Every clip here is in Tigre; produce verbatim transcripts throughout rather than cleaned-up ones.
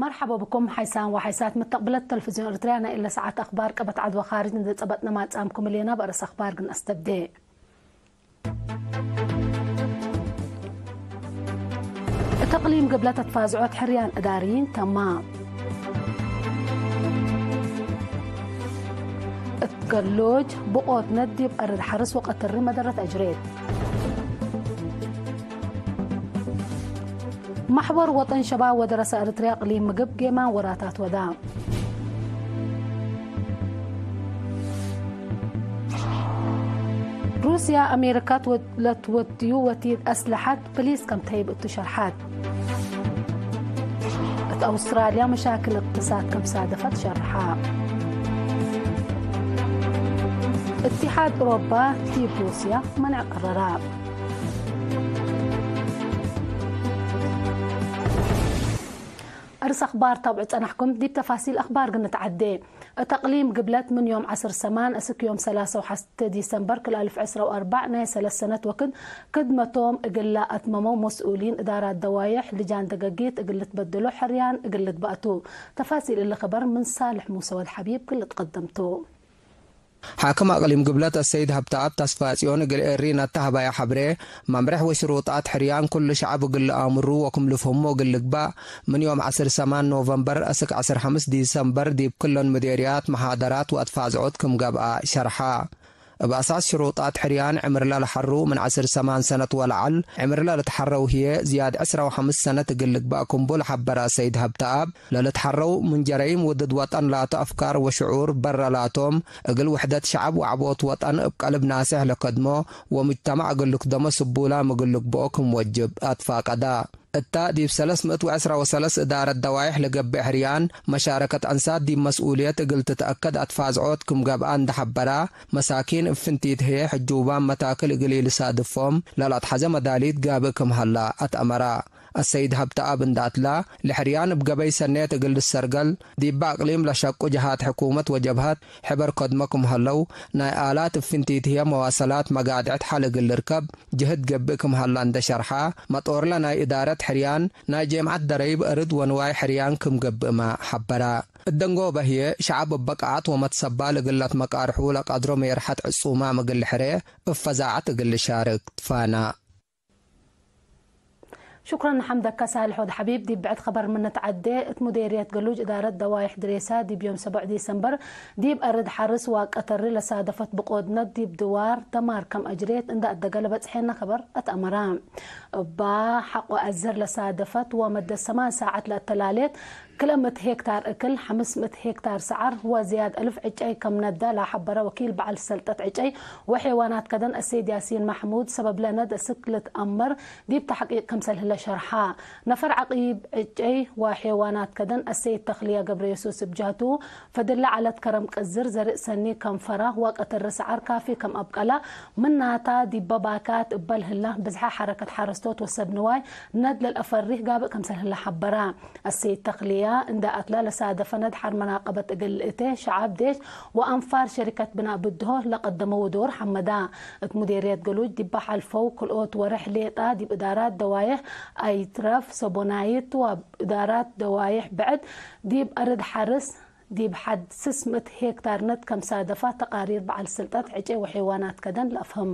መርሐባ ብኩም ሐይሳን ወሐይሳት መተቅብለት ተለፍዝዮን ኤረትርያ፣ ናይ እለ ሰዓት አኽባር ቀበት ዐድ ወካርጅ እንዴ ጸበጥነ ማጽአምኩም ህሌና። በአርስ አኽባር ግን አስተብዴ። እት እቅሊም ግብለት አትፋዝዖት ሕርያን እዳርይን ተማ። እት ገሎጅ ብቆት ነድ ዲብ አርድ ሐርስ ወቀትሪ መደረት አጅሬት። መሕበር ወጠን ሸባብ ወደረሰ ኤረትርያ እቅሊም ምግብ ጌማን ወራታት ወዳ። ሩስያ አሜሪካ ትወ-፣ ለትወድዩ ወቲድ አስለሐት ፕሊስ ከም ተህይብ እቱ ሸርሐት። እት አውስትራልያ መሻክል እቅትሳድ ከም ሳደፈት ሸርሐ። እትሓድ ኡሮባ ዲብ ሩስያ መንዕ ቀረራ። አርስ አኽባር ታብዑ ጸናሕኩም። ዲብ ተፋሲል አኽባር ግን ንትዓዴ። እት እቅሊም ግብለት ምን ዮም ዐስር ሰማን እስክ ዮም ሰላሳ ወሐተ ዲሰምበር ክል አልፍ ዕስራ ወአርበዕ ናይ ሰለስ ሰነት ወክድ ክድመቶም እግል ለአትመመው መስኡሊን እዳራት ደዋይሕ ልጃን ደገጊት እግል ልትበድሎ ሕርያን እግል ልግባእ ቱ። ተፋሲል እሊ ኸበር ምን ሳልሕ ሙሰ ወድ ሐቢብ ክል ልትቀደም ቱ። ሓክም አቅሊም ግብለት አሰይድ ሀብተአብ ተስፋጽዮን እግል ኤሪና እተ ሀባያ ሐብሬ፣ መምሬሕ ወሽሩጣት ሕርያን ኩሉ ሸዐብ እግል ለአምሩ ወክም ልፍህሞ እግል ልግባእ፣ ምን ዮም ዐስር ሰማን ኖቨምበር እስክ ዐስር ሐምስ ዲሰምበር ዲብ ክለን ምዴርያት መሓደራት ወአትፋዝዖት ክም ገብአ ሸርሐ። እብ አሳስ ሽሩጣት ሕርያን ዕምርለ ለሐሩ ምን ዐስር ሰማን ሰነት ወለዐል ዕምርለ ልትሐረው ህዬ ዝያድ ዕስራ ወሐምስ ሰነት እግል ልግባእ ክምቡ ለሐበረ ሰይድ ሀብተአብ፣ ለልትሐረው ምን ጀረይም ውድድ ወጠን ላቱ አፍካር ወሽዑር በረ ላቶም፣ እግል ውሕደት ሸዐብ ወዐቦት ወጠን እብ ቀልብ ናሴሕ ለከድሞ ወሙጅተማዕ እግል ልክደሞ ስቡላም እግል ልግብኦ ክም ወጅብ አትፋቀዳ። እታ ዲብ ሰለስ ምእት ወዕስራ ወሰለስ እዳረት ደዋይሕ ለገብእ ሕርያን፣ መሻረከት አንሳት ዲብ መስኡልየት እግል ትትአከድ አትፋዝዖት ክም ገብአ እንደ ሐበራ፣ መሳኪን እብ ፍንቲት ህዬ ሕጁባም መታክል እግል ኢልሳድፎም ለለአትሐዘ መዳሊት ጋብእ ክም ሀላ አትአመራ። አሰይድ ሀብተአብ እንደ አትላ፣ ለሕርያን እብ ገበይ ሰኔት እግል ልሰርገል፣ ዲበ አቅሊም ለሸቁ ጀሃት ሕኩመት ወጀብሀት ሕበር ከድመ ክም ሀለው፣ ናይ አላት እብ ፍንቲት ህዬ መዋሰላት መጋድዕት ሐል እግል ልርከብ ጅህድ ገብእ ክም ሀላ እንደ ሸርሐ፣ መጦርለ ናይ እዳረት ሕርያን፣ ናይ ጄምዐት ደረይብ እርድ ወንዋይ ሕርያን ክም ገብእመ ሐበረ። እደንጎበ ህዬ፣ ሸዐብ እበ ቀዓት ወመትሰባል እግል ለትመቃርሑ ለቀድሮ ሜርሐት ዕጹማም እግል ልሕሬ፣ እብ ፈዛዐት እግል ልሻርክ ትፋና። ሹክረን ሐምደከ ሳልሕ ወድ ሐቢብ። ዲብ ብዕድ ኸበር ምን ንትዐዴ፣ እት ሙዴርየት ገሉጅ እዳረት ደዋይሕ ድሬሳ ዲብ ዮም ሰቦዕ ዲሰምበር ዲብ አርድ ሐርስ ዋቀተሪ ለሳደፈት ብቆድነት ዲብ ድዋር ደማር ከም አጅሬት እንደ አደገ ለበጽሐነ ኸበር አትአመረ። እባ ሐቆ አዘር ለሳደፈት ወመደት ሰማን ሳዐት ለአተላሌት ክልኤ ምእት ሄክታር እክል፣ ሐምስ ምእት ሄክታር ሰዐር ወዝያድ አልፍ ዕጨይ ከም ነደ ለሐበረ ወኪል በዐል ሰልጠት ዕጨይ ወሔዋናት ከደን አሰይድ ያሲን ማሕሙድ፣ ሰበብለ ነድ እስክ ልትአመር ዲብ ተሕቂቅ ክምሰል ህለ ሸርሐ። ነፈር ዐቂብ ዕጨይ ወሔዋናት ከደን አሰይድ ተክልየ ገብረየሱስ እብ ጀህቱ፣ ፈድለ ዐለት ከረም ቅዝር ዘርእ ሰኒ ከም ፈራ ወቀተሪ ሰዐር ካፊ ከም አብቀላ፣ ምናታ ዲበ ባካት እበል ህላ ብዝሐ ሐረከት ሐረስቶት ወሰብ ንዋይ ነድ ለልአፈሪህ ጋብእ ክምሰል ህለ ሐበራ። አሰይድ ተክልያ እንደ አትላ ለሳደፈ ነድ ሐር መናቀበት እግል ልእቴ ሸዐብ ዴሽ ወአንፋር ሸሪከት ብናእ ብድሆ ለቀደመው ዶር ሐመዳ። እት ሙዴርየት ገሉጅ ዲበ ሐልፈው ክልኦት ወርሕ ሌጣ ዲብ እዳራት ደዋይሕ አይትረፍ ሰቦናይት ወእዳራት ደዋይሕ ብዕድ ዲብ አርድ ሐርስ ዲብ ሐድ ስስ ምእት ሄክታር ነት ከም ሳደፋ ተቃሪር በዐል ስልጠት ዕጨ ወሔዋናት ከደን ለአፍህም።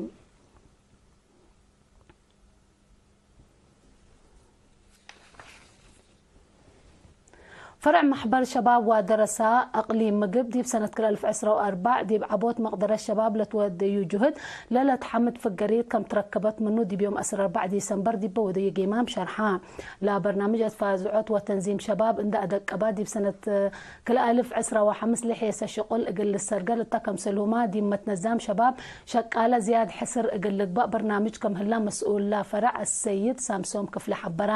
ፈርዕ መሕበር ሸባብ ዋደረሳ አቅሊም ምግብ ዲብ ሰነት ክል አልፍ ዕስራ ወአርበዕ ዲብ ዐቦት መቅደረት ሸባብ ለትወደዩ ጁህድ ለለትሐምድ ፍገሪት ከም ትረከበት ምኑ ዲብ ዮም ዐስር ወአርበዕ ዲሰምበር ዲበ ወደዩ ጌማም ሸርሐ። ለበርናምጅ አትፋዝዖት ወተንዚም ሸባብ እንደ አደቀባ ዲብ ሰነት ክል አልፍ ዕስራ ወሐምስ ለሔሰ ሽቁል እግል ልሰርገል እተ ከምሰልሁማ ዲብ መትነዛም ሸባብ ሸቃለ ዝያድ ሕስር እግል ልግባእ በርናምጅ ከም ህላ መስኡላ ፈረዕ አሰይድ ሳምሶም ክፍለ ሐበራ።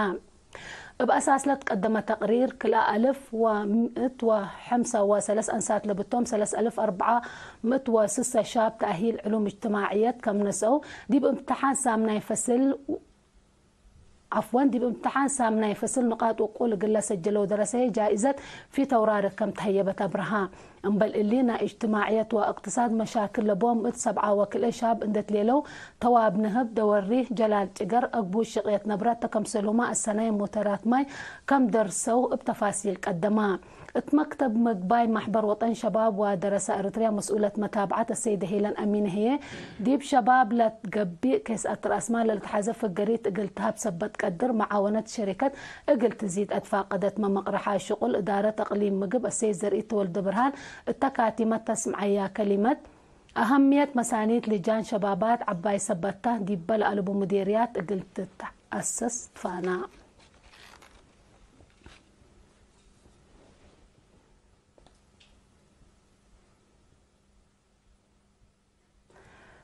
እብ አሳስ ለትቀደመ ተቅሪር፣ ክልኤ አልፍ ወምእት ወሐምሳ ወሰለስ አንሳት ለብቶም፣ ሰለስ አልፍ አርበዓ ምእት ወስሰ ሻብ ተአሂል ዕሉም እጅትማዕየት ከም ነስአው፣ ዲብ እምትሓን ሳምናይ ፈስል ዐፍወን፣ ዲብ እምትሓን ሳምናይ ፍስል ንቃጥ ውቁል እግል ለሰጀለው ደረሰየ ጃኢዘት ፊተውራሪ ከም ተህየበት አብርሃ። እምበል እሊ፣ ናይ እጅትማዕየት ወእቅትሳድ መሻክል ለቦም እት ሰብዓ ወክልኤ ሻብ እንዴ ትሌለው፣ ተዋብ ንህብ፣ ደወሪ፣ ጀላል ጭገር፣ አግቡይ ሽቅየት ነብረት ተ፣ ከምሰልሁመ አሰናይ ሞተራት ማይ ከም ደርሰው እብ ተፋሲል ቀደማ። እት መክተብ ምግባይ ማሕበር ወጠን ሸባብ ወደረሰ ኤረትርያ መስኡለት መታብዐት አሰይደ ሄለን አሚነ ህዬ፣ ዲብ ሸባብ ለትገቢእ ኬስአት ረአስማል ለልትሐዘ ፍገሪት እግል ተሀብ ሰበት ቀድር መዓወነት ሸሪከት እግል ትዚድ አትፋቀደት። መመቅረሓ ሽቁል እዳረት እቅሊም ምግብ አሰይድ ዘርኢት ተወልደብርሃን እተ ካቲመት ተስምዐያ ከሊመት፣ አሀምየት መሳኒት ልጃን ሸባባት ዐባይ ሰበት ተ፣ ዲበ ለአለቡ ሙዴርያት እግል ትትአሰስ ትፋና።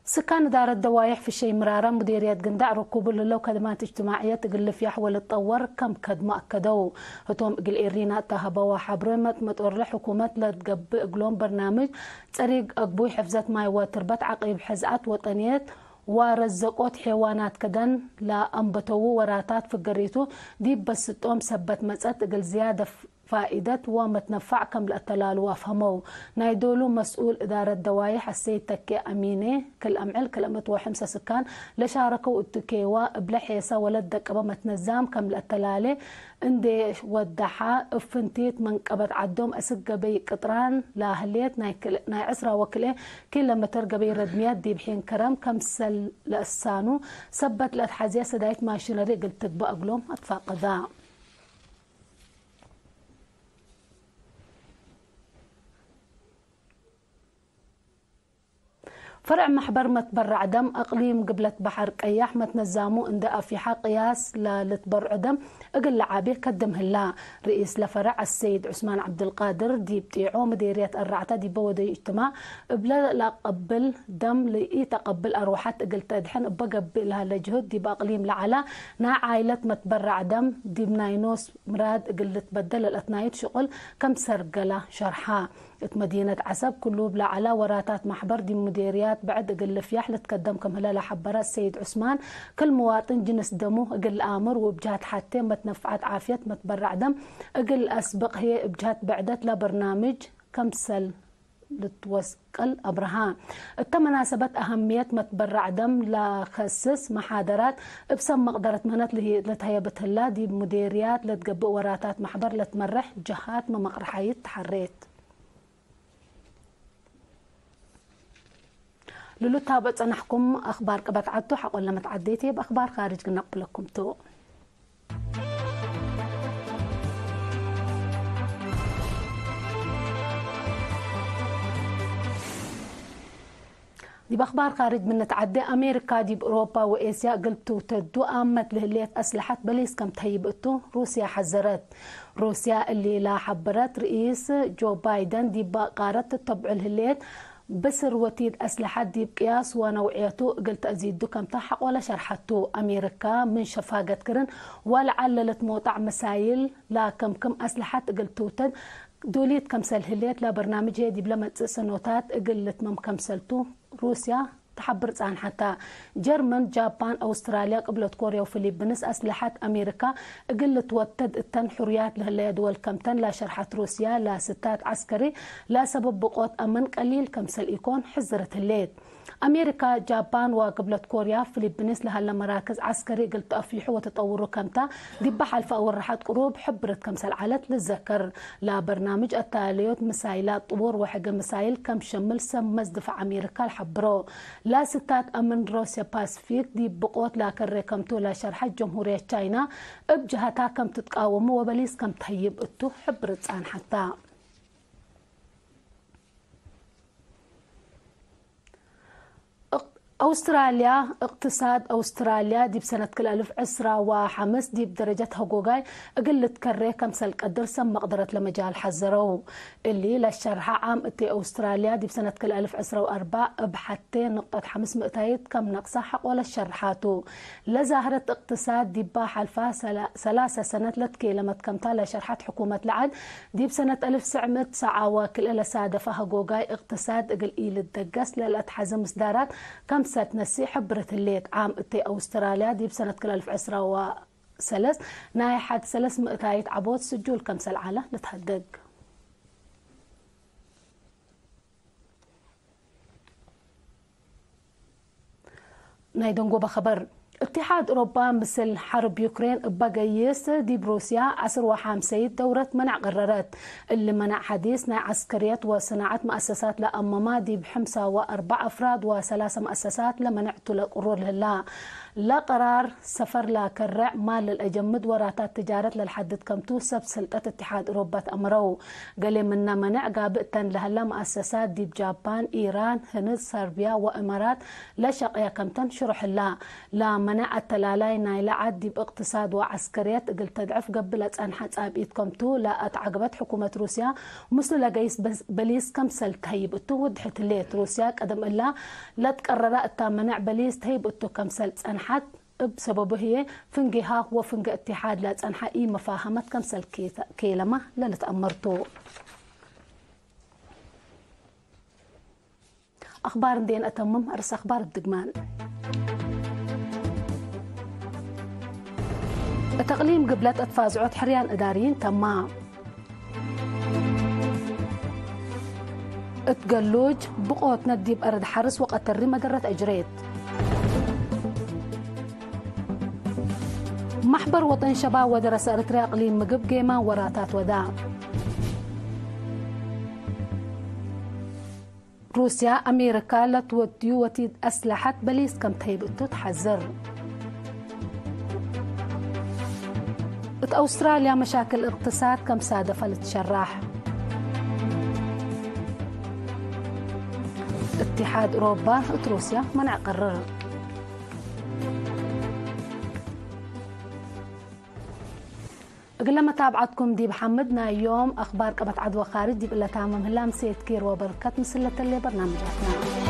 ስካን እዳረት ደዋይሕ ፍሸይ ምራረ ሙዴርየት ግንዳዕ ርኩቡ ለህለው ከድማት እጅትማዕየት እግል ልፍያሕ ወልትጠወር ከም ከድሞ አከደው። ህቶም እግል ኤሪና እተ ሀበወ ሐብሬ፣ መጥ-፣ መጦርለ ሕኩመት ለትገብእ እግሎም በርናምጅ ጸሪግ አግቡይ፣ ሕፍዘት ማይ ወትርበት ዐቂብ፣ ሕዝአት ወጠንየት ወረዘቆት ሔዋናት ክደን ለአንበተዉ ወራታት ፍገሪቱ ዲብ በስጦም ሰበት መጸት እግል ዝያደ ፋኢደት ወመትነፋዕ ከም ለአተላልዉ አፍሀመው። ናይ ዶሉ መስኡል እዳረት ደዋይሕ አሰይድ ተኬ አሚኔ፣ ክል አምዕል ክል ምእት ወሐምሰ ስካን ለሻረከው እቱ ኬዋ፣ እብለ ሔሰ ወለትደቀበ መትነዛም ከም ለአተላሌ እንዴ ወደሐ፣ እብ ፍንቲት መንቀበት ዐዶም አስክ ገበይ ቅጥራን ለህሌት ናይ ክል-፣ ናይ ዕስራ ወክልኤ ኪሎ ሜትር ገበይ ረድምያት ዲብ ሒን ከረም ከምሰል ለእሳኑ ሰበት ለአትሐዜ ሰዳይት ማሽነሪ እግል ትግበእ እግሎም አትፋቀዳ። ፈርዕ መሕበር መትበራዕ ደም አቅሊም ግብለት በሐር ቀያሕ መትነዛሙ እንደ አፊሐ ቅያስ ለልትበርዑ ደም እግል ለዓቤ ከድም ህላ። ርኢስ ለፈርዕ አሰይድ ዑስማን ዐብድልቃድር ዲብ ጢዖ ምዴርየት አራዕተ ዲበ ወደዩ እጅትማዕ እብለ ለአቀብል ደም ለኢተቀብል አርወሐት እግል ተድሕን እበ ገብእ ለሀለ ጅሁድ ዲብ አቅሊም ለዐላ ናይ ዓይለት መትበራዕ ደም ዲብ ናይ ኖስ ምራድ እግል ልትበደል ለልአትናዩት ሽቁል ከም ሰርገላ ሸርሐ። እት መዲነት ዐሰብ ክሉብ ለዐላ ወራታት መሕበር ዲብ ሙዴርያት ብዕድ እግል ልፍያሕ ልትከደም ክም ህለ ለሐበረ ሰይድ ዑስማን፣ ክል ምዋጥን ጅንስ ደሙ እግል ለአምር ወእብ ጀሀት ሐቴ መትነፍዐት ዓፍየት መትበራዕ ደም እግል ለአስብቅ ህዬ እብ ጀሀት ብዕደት ለበርናምጅ ከምሰል ልትወስቀል አብርሃ። እተ መናሰበት አሀምየት መትበራዕ ደም ለከስስ መሓደራት እብ ሰብ መቅደረት ምህነት ልትሀየብ እት ህላ፣ ዲብ ሙዴርያት ለትገብእ ወራታት መሕበር ለትመረሕ ጀሃት መመቅረሓይት ተሐሬት። ልሉታበ ጸናሕኩም አኽባር ቅበት ዐዱ ሐቆለ መትዓዴቴ፣ በአኽባር ካርጅ ግነቅብለኩም ቱ። ዲብ አኽባር ካርጅ ምን ንትዓዴ፣ አሜሪካ ዲብ አውሮፓ ወኤስያ እግል ትውተዱ አመት ለህሌት አስለሐት በሊስ ከም ተህይብ እቱ ሩስያ ሐዘረት። ሩስያ እሊ ለሐበረት ርኢስ ጆ ባይደን፣ ዲብ ቃረት ትተብዑ ለህሌት ብስር ወቲድ አስለሐት ዲብ ቅያስ ወነውዕየቱ እግል ተአዚዱ ከምተ ሐቆለ ሸርሐቱ። አሜሪካ ምን ሸፋገት ክርን ወለዐል ለልትሞጣዕ መሳይል ላከምክም አስለሐት እግል ትውተድ ዶልየት ከምሰል ህሌት፣ ለበርናምጅ ህዬ ዲብለ መጽእ ሰኖታት እግል ልትመም ከምሰልቱ ሩስያ ተሐብር ጻንሐታ። ጀርመን፣ ጃፓን፣ አውስትራልያ፣ ቅብለት ኮርያ ወፊሊፕንስ አስለሐት አሜሪካ እግል ልትወተድ እተን ሕሩያት ለህለየ ድወል ከምተን ላሸርሐት ሩስያ፣ ለስታት ዐስከሪ ለሰብብ ብቆት አምን ቀሊል ከምሰል ኢኮን ሕዝረት ህሌት። አሜሪካ፣ ጃፓን ወቅብለት ኮርያ፣ ፊሊፕንስ ለሀለ መራክዝ ዐስከሪ እግል ተአፊሑ ወተጠውሩ ከምታ ዲበ ሐልፈ አወርሐት ቅሩብ ሕብርት ከምሰል ዐለት ልዘከር። ለበርናምጅ አተላልዮት ምሳይላት ጥቡር ወሕገ ምሳይል ከም ሸምል ሰብ መዝ ድፋዕ አሜሪካ ለሐብሮ። ለስታት አምን ሮስያ ፓስፊክ ዲብ ብቆት ለከሬ ከምቱ ለሸርሐት ጀምሁርየት ቻይና እብ ጀሀታ ከም ትትቃወሙ ወበሊስ ከም ተህይብ እቱ ሕብርት ጻንሐታ። እቅ-፣ አውስትራልያ፣ እቅትሳድ አውስትራልያ ዲብ ሰነት ክል አልፍ ዕስራ ወሐምስ ዲብ ደረጀት ሀጎጋይ እግል ልትከሬ ከምሰል ቀድር ሰብ መቅደረት ለመጃል ሐዘረው። እሊ ለሸርሐ ዓም እቴ አውስትራልያ ዲብ ሰነት ክል አልፍ ዕስራ ወአርበዕ እብ ሐቴ ንቅጠት ሐምስ ምእታይት ከም ነቅሳ ሐቆለት ሸርሓቱ። ለዛህረት እቅትሳድ ዲባ ሐልፋ ሰላ-፣ ሰላሰ ሰነት ለትኬለመት ከምታ ለሸርሐት ሕኩመት ለዐድ፣ ዲብ ሰነት አልፍ ትስዕ ምእት ሰዓ ወክልኤ ለሳደፈ ሀጎጋይ እቅትሳድ እግል ኢልትደገስ ለልአትሐዜ ምስዳራት ከምሰል ትነስእ ሕብርት ህሌት። ዓም እቴ አውስትራልያ ዲብ ሰነት ክል አልፍ ዕስራ ወ-፣ ሰለስ ናይ ሐድ ሰለስ ምእታይት ዐቦት ስጁል ከምሰል ዐለ ልትሀገግ። ናይ ደንጎበ ኸበር። እትሓድ ኡሮባ ምስል ሐርብ ዩክሬን እበ ገይስ፣ ዲብ ሩስያ ዐስር ወሓምሰይት ደውረት መነዕ ቀረረት። እሊ መነዕ ሐዲስ ናይ ዐስከርየት ወሰናዐት መአሰሳት ለአመማ፣ ዲብ ሕምሳ ወአርበዕ አፍራድ ወሰላሰ መአሰሳት ለመነዕ ቱ ለቅሩር ህላ። ለቀራር ሰፈር ለከረዕ ማል ለልአጀምድ ወራታት ትጃረት ለልሐድድ ከምቱ ሰብ ስልጠት እትሓድ ኡሮባ ተአምረው። ገሌ ምነ መነዕ ጋብእ ተን ለህላ መአሰሳት ዲብ ጃፓን፣ ኢራን፣ ህንድ፣ ሰርቢያ ወእመራት ለሸቅየ ከምተን ሽሩሕ ህላ። ለመነዕ አተላላይ ናይለ ዐድ ዲብ እቅትሳድ ወዐስከርየት እግል ተድዕፍ ገብእ ለጸንሐ ጻብኢት ከምቱ ለአትዐግበት ሕኩመት ሩስያ፣ ምስሉ ለገይስ በስ-፣ በሊስ ከምሰል ተህይብ እቱ ውድሕት ህሌት። ሩስያ ቀደም እላ ለትቀረረ እታ መነዕ በሊስ ተህይብ እቱ ከምሰል ጸንሐት፣ እብ ሰበቡ ህዬ ፍንጌሃ ወፍንጌ እትሓድ ለጸንሐ ኢመፋሀመት ከምሰል ኬተ-፣ ኬለመ ለልትአመር ቱ። አኽባር እንዴ ነአተምም፣ አርእስ አኽባር እብ ድግማን። እት እቅሊም ግብለት እት ፋዝዖት ሕርያን እዳርይን ተማ። እት ገሉጅ ብቆትነት ዲብ አርድ ሐርስ ወቀተሪ መደረት አጅሬት። መሕበር ወጠን ሸባብ ወደረሰ ኤረትርያ እቅሊም ምግብ ጌማን ወራታት ወዳ። ሩስያ፣ አሜሪካ ለትወድዩ ወቲድ አስለሐት በሊስ ከም ተህይብ እቱ ተሐዝር። እት አውስትራልያ መሻክል እቅትሳድ ከም ሳደፈ ልትሸራሕ። እትሓድ ኡሮባ እት ሩስያ መነዕ ቀርር። እግለ መታብዐትኩም ዲብ ሐምድ ናይ ዮም አኽባር ቀበት ዐድ ወካርጅ ዲብ እለ ታምም ህላ። ምሴት ኪር ወበርከት ምስል ለተሌ በርናምጃትና።